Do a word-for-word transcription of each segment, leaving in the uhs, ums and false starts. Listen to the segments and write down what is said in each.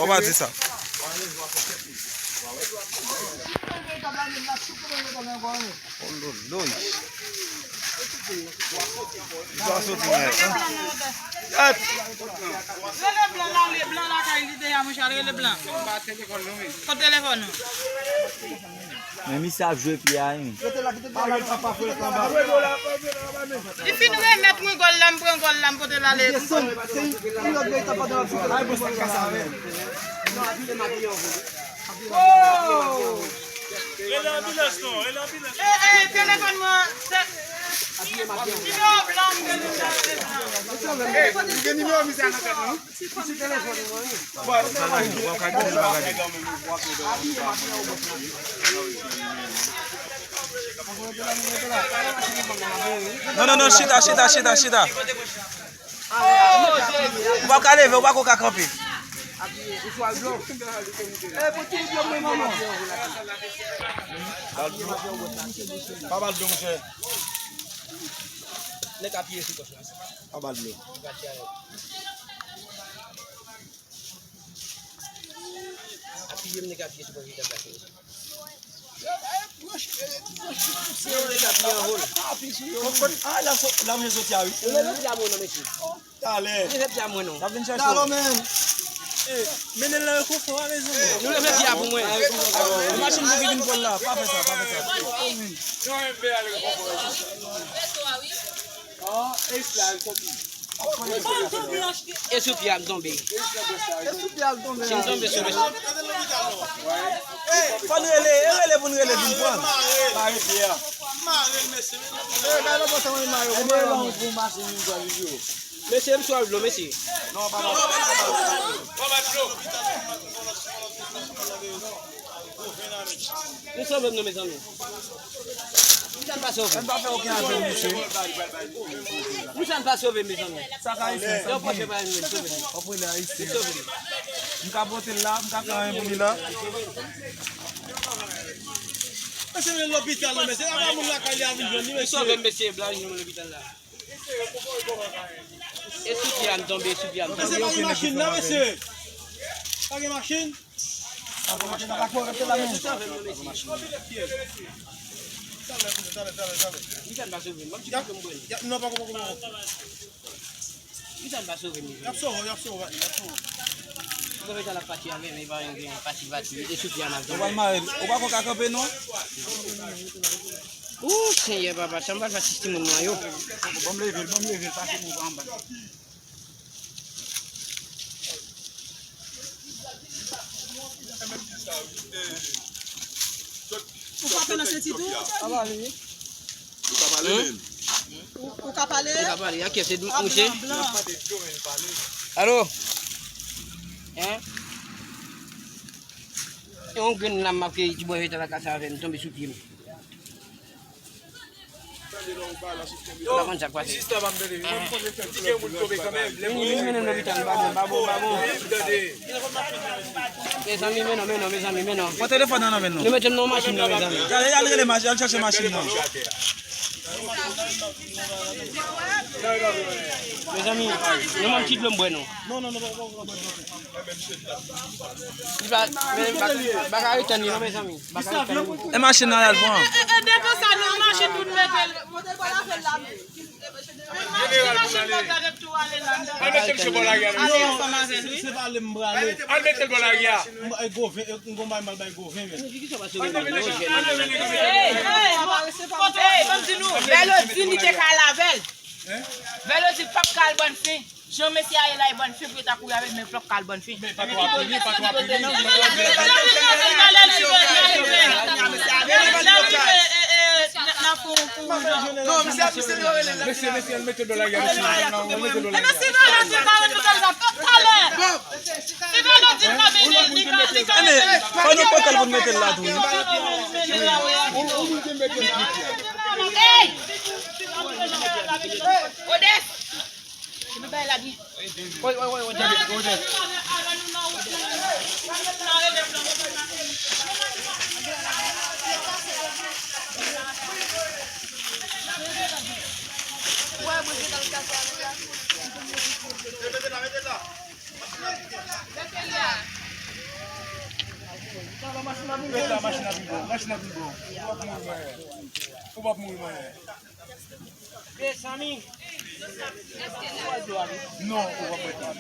Fò pa di sa. Ololoy. Sa soti nèt, hein? Gad! Rele blan la, li blan lakay li deja, monchè, rele blan. Kot telefòn ou? Men misye ap jwe pye a, wi. Li fin remèt mwen gòl la, m pran gòl la, m pote l ale. Oh! Rele anbilans non, rele anbilans. Eh, eh, telefòn mwen, se nimewo blan m gen nan telefòn. Eh, li gen nimewo misye a nan tèt non. Non, non, non, chita, chita, chita, chita. Ou pa ka leve, ou pa ka kanpe. Pa ba l dlo, monchè. Nèg apiye sou kòch la. Pa ba l dlo. Apiye m, nèg apiye sou kòch li, t ap gate. Yo, nèg apiye an hòl. Kot, ah, la so-, la mwen soti a, wi. Yo, leve pye a mwen non, mesye. Talè. Leve pye a mwen non. N ap vin chèche w. Talè, men. Eh, mennen l nan rekonfò a, mezanmi. Nou leve pye a pou mwen. Machin pou ki vin pran l la. Pa fè sa, pa fè sa. E sou pye a m tonbe. E sou pye a l tonbe. Si m tonbe sou mesye. Fò n rele, e rele pou n rele vin pran. Mare pye a. Mare l, mesye. Mesye, m sou dlo, mesye. Nou sove m non, mezanmi. Ki sa n pa sove m? N pa fè okenn afè, mesye. Ki sa n pa sove m, mezanmi? Sa ka ayisyen, sa. Yo pòche pa yon sove m. W ap rele ayisyen. Sove m. M ka pote l la, m ka fè anyen pou li la. Mesye, men lopital la, mesye, la pa moun lakay li a vin jwenn li, mesye. Sove m, mesye, blan, jwenn lopital la. E sou pye a m tonbe, e sou pye a m tonbe. Mesye, pa gen machin nan, mesye. Pa gen machin. Talè, talè, talè, talè. Ki sa n pa sove m? Ban m ti kote m bwè. Non, pako, pako, pako. Ki sa n pa sove m? Y ap sove w, y ap sove w, y ap sove w. Ou konn sa l ap pati avè m, e pa yon gen pati, pati. E sou pye a m ap tonbe. Ou pral mare l. Ou pako ka kanpe, non? Ooh, Senyè papa, sa m pral fè a ti timoun mwen yo. Ban m leve l, ban m leve l, pase pou anba. Ou frape nan senti tou? Ou ka pale, men. Ou, ou ka pale? Ou ka pale, a kiyès se mouche? Alo? Hein? E yon grenn lam m ap fè ti bwè vetan lakasa avè m, tonbe sou pye m. Ou pa konn sa k pase. Vini, vini, mennen m lopital, m pa bon, m pa bon, m pa bon. Mezanmi, mennen, mennen, mezanmi, mennen. Pran telefòn nan nan men nou. Nou mete m nan yon machin nan, mezanmi. Al, al rele machin, al chèche machin nan. Mezanmi, nou ban m ti dlo m bwè non. Li pa, men, pa, pa ka retann li non, mezanmi. Pa ka retann li. E machin nan y al pran. E, e, e, devan sa, nou machin pou n mete l. Al mete l sou bò lari a, mesye. Al mete l bò lari a. Al mete l bò lari a. Vèlodin, li te ka al avè l. Vèlodin p ap ka al bòn fen. Jan mesye a ye la, e bòn fen pou yo ta kouri avè l, men l p ap ka al bòn fen. Men pa twò ap vini, pa twò ap vini. Non, mesye, mesye, mete dlo la, mesye. Non, mete dlo la. E mesye, non, non, non, non, non, non, talè. Si Vèlodin pa vini, li ka, li ka. Fò nou pote l pou n mete l la tou, wi. Hey! Odès! Epi bay la byen. Woy, woy, woy, woy, tande, woy, tande. Mete la, mete la. Mete la. Ret la, machin ap vin pran w, machin ap vin pran w. Ou p ap mouri, manyen. Ou p ap mouri, manyen. Mezanmi. Non, ou p ap ret la.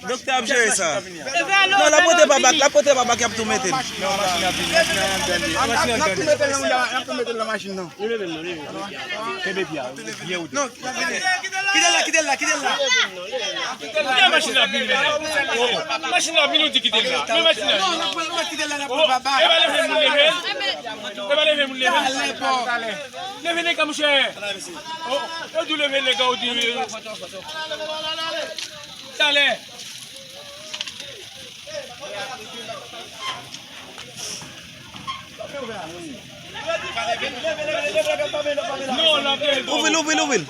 Doktè ap jere sa. Non, l ap pote babak, l ap pote babak, y ap tou mete l. N ap tou mete l nan machin nan. Kenbe pye a, byen wote. Kite l la, kite l la, kite l la. Kite machin nan vini, men. Oh, machin nan vini, ou di kite l la. Men machin nan. Non, n ap pran, n ap kite l la, n ap pran babak. E pa leve moun leve. E pa leve moun leve. Talè, bò. Talè. Leve nèg la, monchè. Oh, yo di w leve nèg la, ou di. Talè. Ouvri l, ouvri l, ouvri l.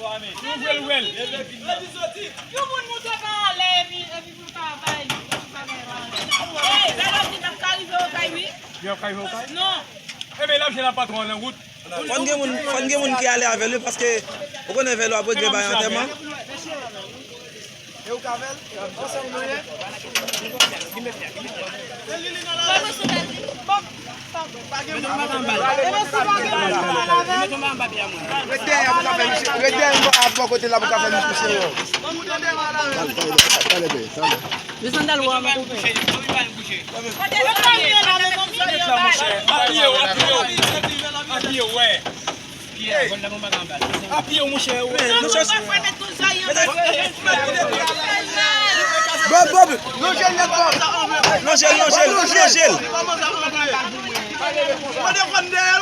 Yon moun moute pa ale, epi, epi pou l pa bay li. Ey, gade w di n ap ka rive Okay, wi. N ap ka rive Okay? Non. Enben, l ap jwenn ak patwon an nan wout. Fò n gen moun, fò n gen moun ki ale avè l, wi, paske ou konnen Vèlo ap regle bay antèman. E ou k avè l? Ansanm nou ye? Pa gen moun pa anba l. Ret dèyè pou ka fè misye. Ret dèyè a bò kote la pou ka fè misye serye. Talè, talè, talè, talè. Desann dal wè a mwen koupe. Apiye w, apiye w. Apiye w, wè. Apiye w, monchè, wè. Bob, Bob. Lonje l, lonje l, lonje l.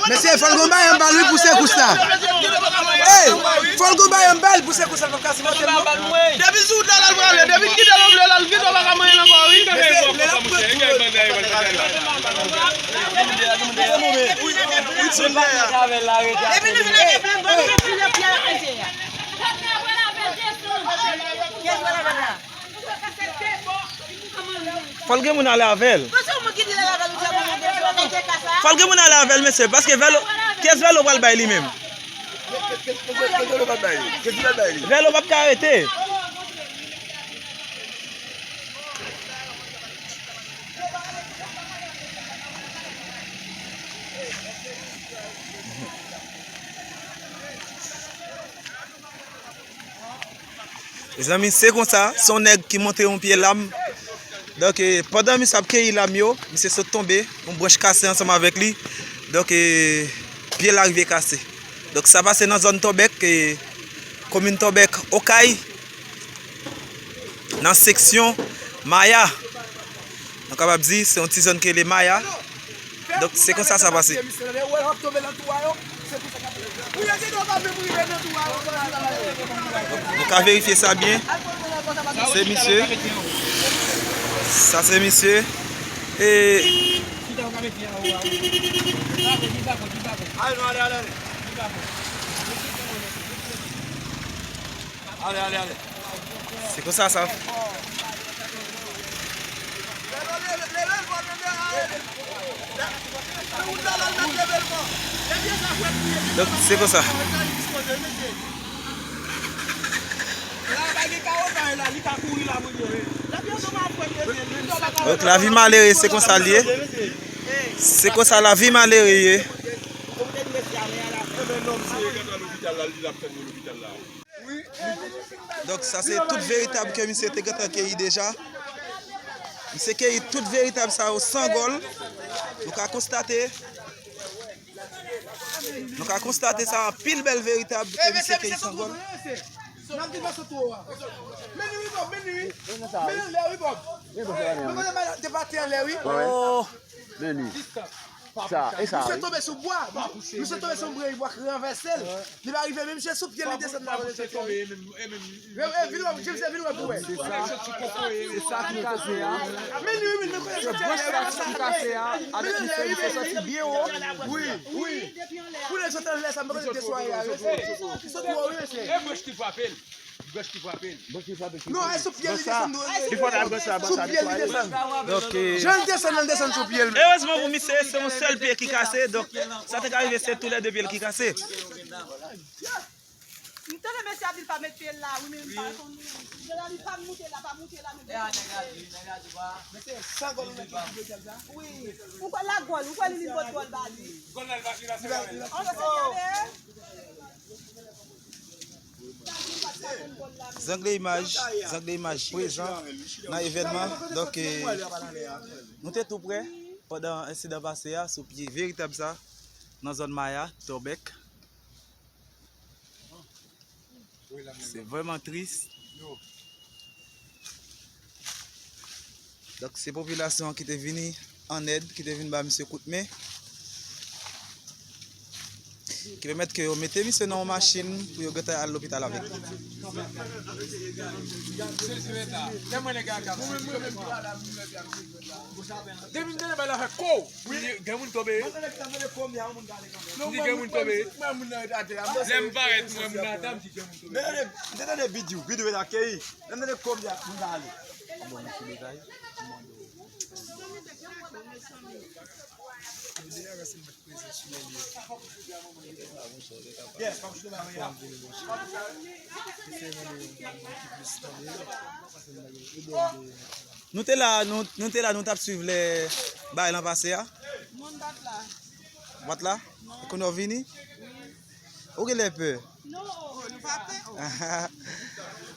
Mesye, fò l gon bay anba l, wi, pou sekous la. Ey, fò l gon bay anba l pou sekous la, fò l ka sipote l, non. Depi sou wout la, l al prale. Depi l kite l, l al kite, w pa ka manyen l ankò, wi. Mesye, lè l ap pran kou. Epi nou vin lage plen bò, nou vin lage plen bò. Fò l gen moun ale avè l. Fò l gen moun ale avè l, mesye, paske Vèlo, kiyès Vèlo pral bay li menm? Vèlo p ap ka rete. Mezanmi, se konsa, se yon nèg ki monte yon pye lam. Donk, eh, pandan misye ap keyi lam yo, misye sot tonbe, yon branch kase ansanm avèk li. Donk, eh, pye l arive kase. Donk, sa pase nan zòn Tòbèk, eh, komin Tòbèk, Okay, nan seksyon Maya. Nou kapab di, se yon ti zòn ki rele Maya. Donk, se konsa sa pase. Nou ka verifye sa byen. Se misye. Sa se misye. E Ale, ale, ale, ale. Ale, ale, ale. Se konsa sa. Donk, se konsa. Donk, lavi malere, se konsa l ye. Se konsa lavi malere ye. Donk, sa se tout veritab ke misye te gentan keyi deja. Misye keyi tout veritab sa yo san gòl. Nou ka konstate, nou ka konstate sa, anpil bèl veritab ke misye keyi san gòl. N ap di pase twò a. Men li wi, Bob, men li wi. Men anlè wi, Bob. Men kote bay la, te pati anlè wi. Oh. Men li. Sa, e sa, misye wi. Tonbe sou bwa. Misye tonbe sou yon branch bwa ki ranvèse l. Li pa rive, men misye sou pye l, li desann la. Vin wè, James, vin wè pou wè. Se sa. Se sa ki kase a. Men li wi, men kote soti anlè wi. Branch sa ki kase a, avèk misye, misye soti byen wo. Wi, wi. Pou nèg sot anlè sa, m pa konnen te swaye a, mesye. Sot wo wi, mesye. E branch ki frape l. Branch ki frape l. Non, e sou pye l li desann. Sou pye l li desann. Donk, eh, jan l desann, l desann sou pye l. Erezman pou misye, se yon sèl pye ki kase. Donk, sa te ka rive, se toulède pye l ki kase. M tande mesye ap di l pa met pye l la, wi, men m pa konnen. Li pa moute la, pa moute la, men. E a nèg la di, nèg la di pa. Mete san gòl nan ki gòl sa. Wi. Ou kwè la gòl, ou kwè li li pot gòl ba li. Gòl la li pa li la se pa li. An se gade. Zangle Imaj, Zangle Imaj prezan nan evènman. Donk, eh, nou te tou prè pandan ensidan pase a sou pye veritab sa nan zòn Maya, Tòbèk. Se vrèman tris. Donk, se popilasyon an ki te vini an èd, ki te vin ba misye kout men, ki pèmèt ke yo mete misye nan yon machin pou yo gentan al lopital avèk li. Depi m tande bagay la fè kou. Gen moun tonbe. M di gen moun tonbe. Lè m parèt, m wè moun nan atè, m di gen moun tonbe. Men tande, m te tande bidou, bidou vin akeyi. Lè m tande kòb la, moun ta ale. Bon, mèsi detay. Nou te la, nou, nou te la, nou t ap swiv lè bagay lan pase a. Moun pa t la. Ou pa t la? Non. Kounye a w vini? Wi. Ou genlè pè? Non, nou pa pè.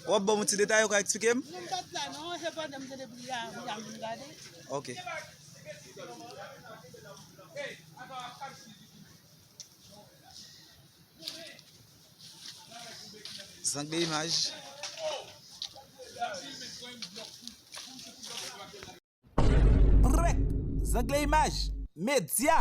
W ap ban m yon ti detay, ou ka eksplike m? Moun pa t la, non, se pandan m te debouye a, m te gade. Ok. Zangle Imaj. Prèk! Zangle Imaj, medya!